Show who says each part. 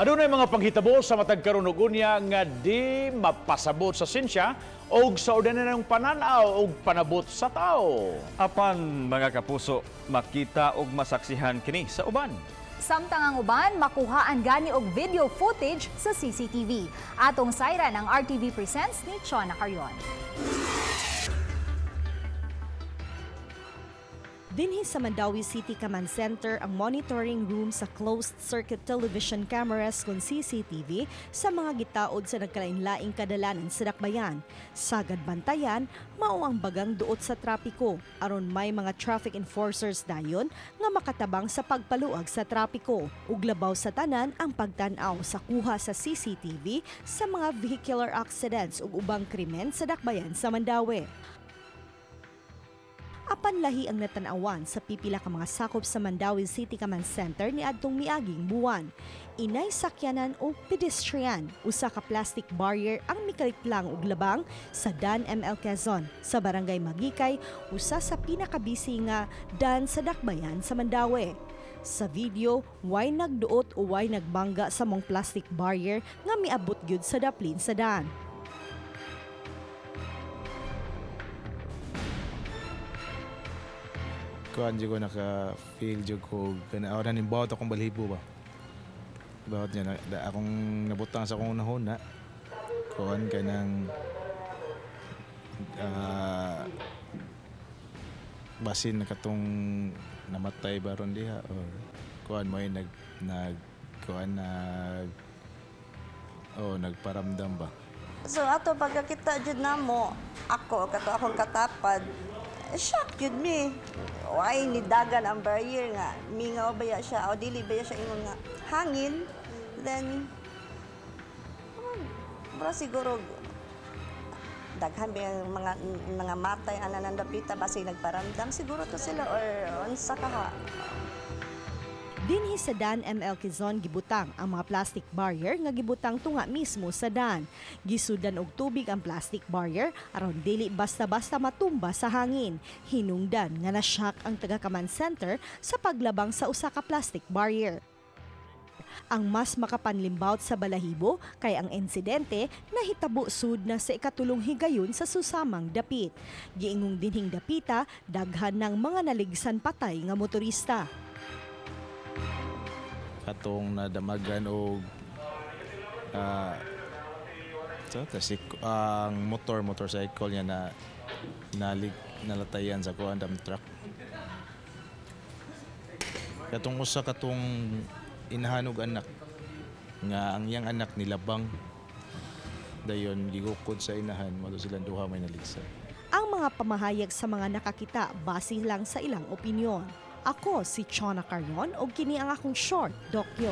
Speaker 1: Adunay mga panghitabo sa matag karon ug unya nga di mapasabot sa siyensya og sa ordinaryong pananaw og panabot sa tao.
Speaker 2: Apan mga kapuso, makita og masaksihan kini sa uban.
Speaker 3: Samtang ang uban, makuhaan gani og video footage sa CCTV. Atong sayran ang RTV Presents ni Chona Carion.
Speaker 4: Dinhi sa Mandaue City Command Center ang monitoring room sa closed-circuit television cameras kon CCTV sa mga gitaod sa nagkalain-laing kadalanan sa dakbayan. Sagad bantayan, mao ang bagang duot sa trapiko aron may mga traffic enforcers dayon nga makatabang sa pagpaluag sa trapiko. Ug labaw sa tanan ang pagtan-aw sa kuha sa CCTV sa mga vehicular accidents ug ubang krimen sa dakbayan sa Mandaue. Apan lahi ang natanawan sa pipila ka mga sakop sa Mandaue City Command Center ni adtong miaging buwan. Inay sakyanan o pedestrian, usa ka plastic barrier ang mikaliklang og labang sa Dan ML Quezon sa Barangay Magikay, usa sa pinakabisi nga dan sa dakbayan sa Mandaue. Sa video, way nagduot o way nagbangga sa mong plastic barrier nga miabot gyud sa daplin sa dan.
Speaker 5: Kuan jud ko naka-feel jud ko kana awra ning bawat akong balhibo ba. Bawat niya na, akong nabutang sa akong unahuna. Kuan kanang basin na katong namatay baron diha or kuan mo nag nag kuan nag oh nagparamdam ba.
Speaker 6: So ato pagkakita jud namo ako kato akong katapad, shock jud mi. Why ni dagan ang barrier nga mingaw ba ya siya o dili ba ya siya ingon nga hangin, then bro siguro daghan ba yung mga matay ana nang dapita basig nagparamdam siguro to sila or unsa kaha.
Speaker 4: Dinhi sa Dan ML Quezon gibutang ang mga plastic barrier nga gibutang tunga mismo sa dan. Gisudan og tubig ang plastic barrier aron dili basta-basta matumba sa hangin. Hinungdan nga na-shock ang taga-command center sa paglabang sa usa ka plastic barrier. Ang mas makapanlimbawt sa balahibo kay ang insidente nahitabo sud na sa ikatulong higayon sa susamang dapit. Giingong dinhing dapita daghan ng mga naligsan patay nga motorista.
Speaker 5: Katong nadamagan og ang motorcycle niya na nalatayan sa kuan dump truck. Katong usa katong inahan og anak nga ang iyang anak nilabang dayon gigukod sa inahan mo silang duha may naligsan.
Speaker 4: Ang mga pamahayag sa mga nakakita base lang sa ilang opinyon. Ako si Chona Carion og kini ang akong short dokyo.